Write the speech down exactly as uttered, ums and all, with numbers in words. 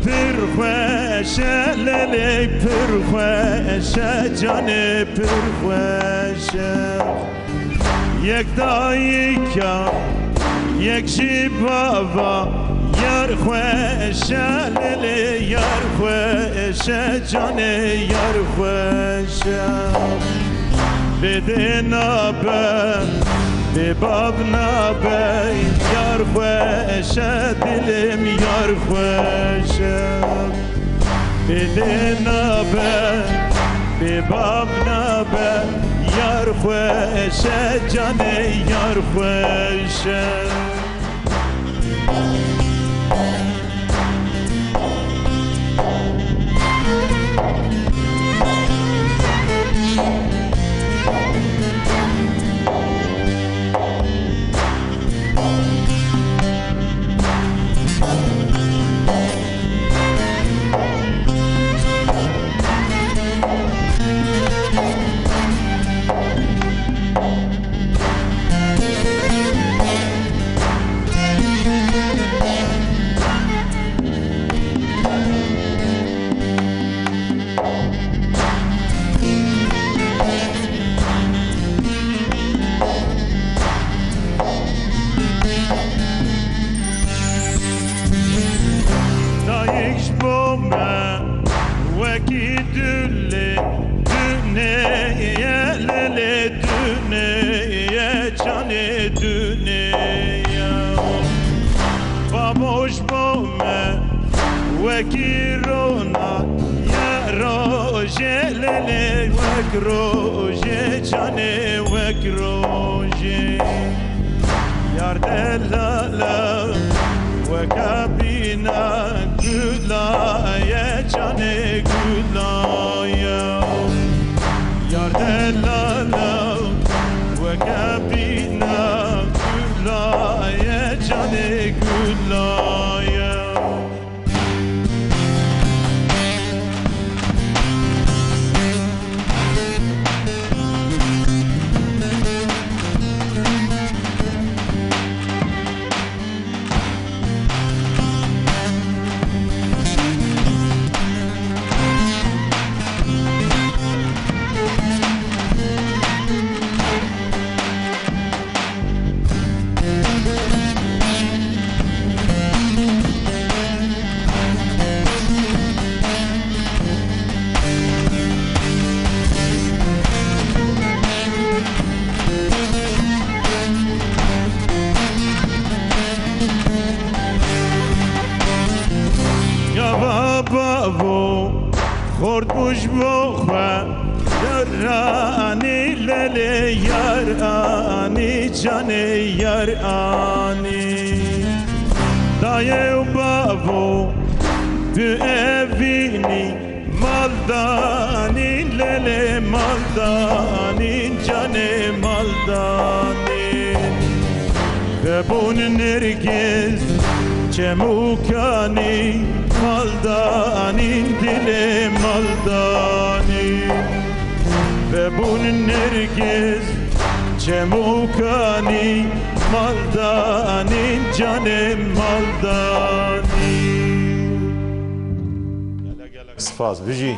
Pir xweş e lelê, pir xweş e canê, pir xweş e. Yek dayika, yek jî bava, yar xweş e lelê, yar xweş e canê, yar xweş e. Bê dê nabe, bê bav nabe, yar xweş e dilim, yar xweş e. Bê dê nabe, bê bav nabe, yar xweş e canê, yar xweş e. Dayik ji bo me wekî dulê, dunê ye lelê, dunê ye canê, dunê ye. Babo ji bo me wekî rona ye rojê lelê, wek rojê canê, wek rojê. Yar delala weke bîna gula ye canê, gula ye. Yar delala weke bîna gula ye canê, gula ye. Ya babo, xort bû ji bo xwe. Yar anî lelê, yar anî canê, yar anî. Dayê û bavo bi evînî, mal danîn lelê, mal danîn canê, mal danîn. Vebûn nergiz çemûkanî, mal danîn dilê, mal danîn. Vebûn nergiz çemûkanî, mal danîn canê, mal danîn. Gelek gelek spas, bijî.